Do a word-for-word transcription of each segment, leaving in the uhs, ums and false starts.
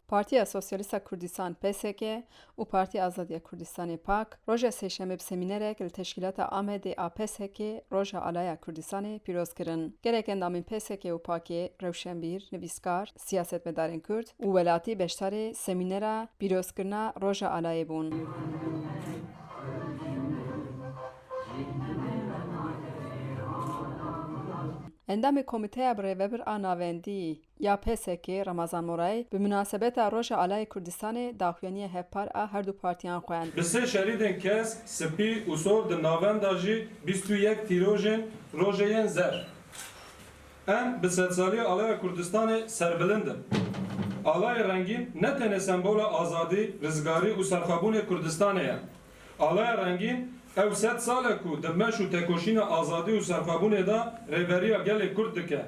Partiya Sosyalîst a Kurdistan, P S K, û Partiya Azadiya Kurdistanê, pak, roja sêşemê bi semînerek li Teşkîlata Amedê a P S K Roja Alaya Kurdistanê pîroz kirin. Gelek endamên P S K û pakê, rewşenbîr, nivîskar, siyasetmedarên Kurd û welatî beşdarê semînera pîrozkirina Roja Alayê bûn. Endamê Komîteya Birêvebir a Navendî ya P S K, Remezan Moray, bi munasebeta Roja Alayê Kurdistanê daxuyaniya hevpar a her du partiyan xwend. Bi sê şerîdên kesk, spî û sor di navenda jî bîst û yek tîrojên rojê yên zer. Em bi sedsaliya Alaya Kurdistanê serbilind in. Alayê rengîn ne tenê sembola azadî, rizgarî û serxwebûnê Kurdistanê ye. Alaya rengîn ew sed sal e ku di meş û tekoşîna azadî û serxwebûnê de rêveriya gelê Kurd dike.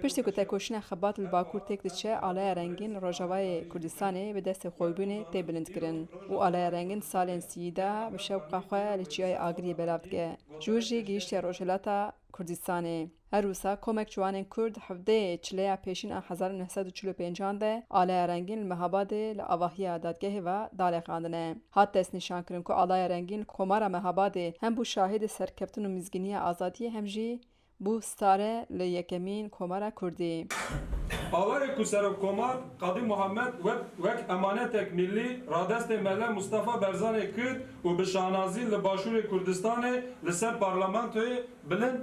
Piştî ku tekoşîna xebat li Bakur têk diçe, Alaya Rengîn li Rojavayê Kurdistanê bi destê xwebûnê tê bilindkirin û Alaya Rengîn salên sîyî de bi şewqa xwe li Çiyayê Agiriyê belav dike. Jûr jî gihîştiye Rojhilata Kurdistanê. Her wisa komek ciwanên Kurd hevdeyê çileya pêşîn a hezar û neh sed û çil û pêncan de Alaya Rengîn li Mehabadê li avahiya dadgehê ve dalêqandine. Hat destnîşankirin ku Alaya Rengîn li Komara Mehabadê hem bû şahidê serkeftin û mizgîniya azadiyê hem jî bû stare li yekemîn Komara Kurdî. Alayê ku Serokkomar Qadî Muhammed wek, wek emanetek millî radestê Mele Mustafa Berzanê kir û bi şanazî li Başûrê Kurdistanê li ser parlamentoyê bilind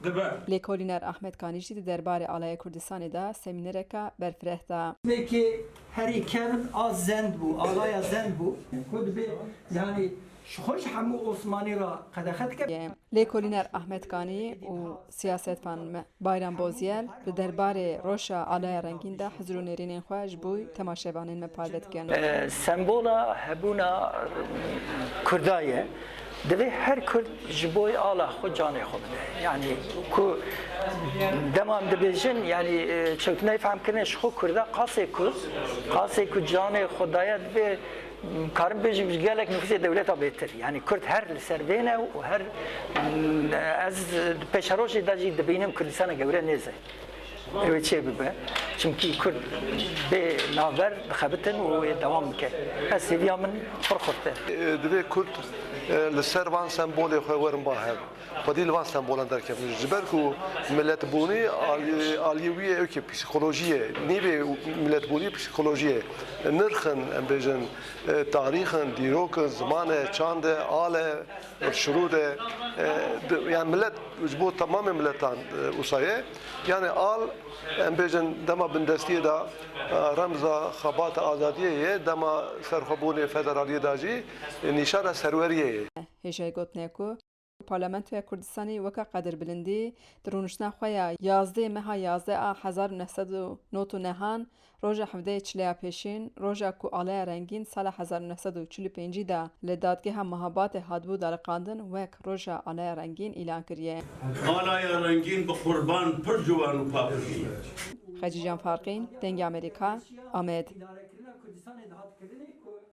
dibe. Lêkolîner Ahmet Kanî jî di derbarê Alaya Kurdistanê de semînereka berfireh da. Wekî herî kevn a zend bû, alaya zend bû. Ku dibê, yanî, ji xwe ji hemû Osmanî re qedexe dike. Lêkolîner Ahmet Kanî û siyasetvan me Bayram Bozyel di derbarê Roja Alaya Rengîn de hizir û nêrînên xwe ji bo temaşevanên me parve dikin. E, sembola hebûna Kurda ye. Divê her Kurd ji bo ala xwe canê xwe bide. Yanî ku dema em dibêjin, yanî, e, çewtinayê fehmkirinê ji xwe Kurda qasê ku, qasê ku canê xwe daye, divê, karim bêjim, ji gelek nifûsê dewleta bêtir. Yanî Kurd her li ser vê ne û her, mm, ez di pêşerojê de jî dibînim Kurdistana gewre nêze. Ew ê çê bibe. Çimkî Kurd bê navber dixebitin û wê dewam bike. Ez hêviya min pir xurt e. Divê Kurd, e, li ser van sembolê xwe werin ba hev. Xwedî li van sembolan derkevin. Ji ber ku miletbûnî alî-, aliyê wî ye, ew ki psîkolojî ye. Nîvê miletbûnî psîkolojî ye. Nirx in, em bêjin, e, tarîx in, dîrok in, ziman e, çand e, al e, şirûd e. E, di-, yani milet, ji bo temamê miletan, e, wisa ye. Yani al, em bêjin, dema bindestiyê de, e, remza xebata azadiyê ye, dema serxwebûnê federaliyê de jî, e, nîşana serweriyê ye. Hêjayî gotinê ku Parlamentoya Kurdistanê weke qedirbilindî di rûniştina xwe ya yazdeh meha yazdeh a hezar û neh sed û nod û nehan, roja hevdeh çileya pêşîn, roja ku Alaya Rengîn sala hezar û neh sed û çil û pêncî de li dadgeha Mehabatê hatibû daliqandin, wek Roja Alaya Rengîn îlan kiriye. Alaya Rengîn bi qurban pir ciwan û pak bûye. Xecîcan Farqîn, Dengê Amerîka, Amed.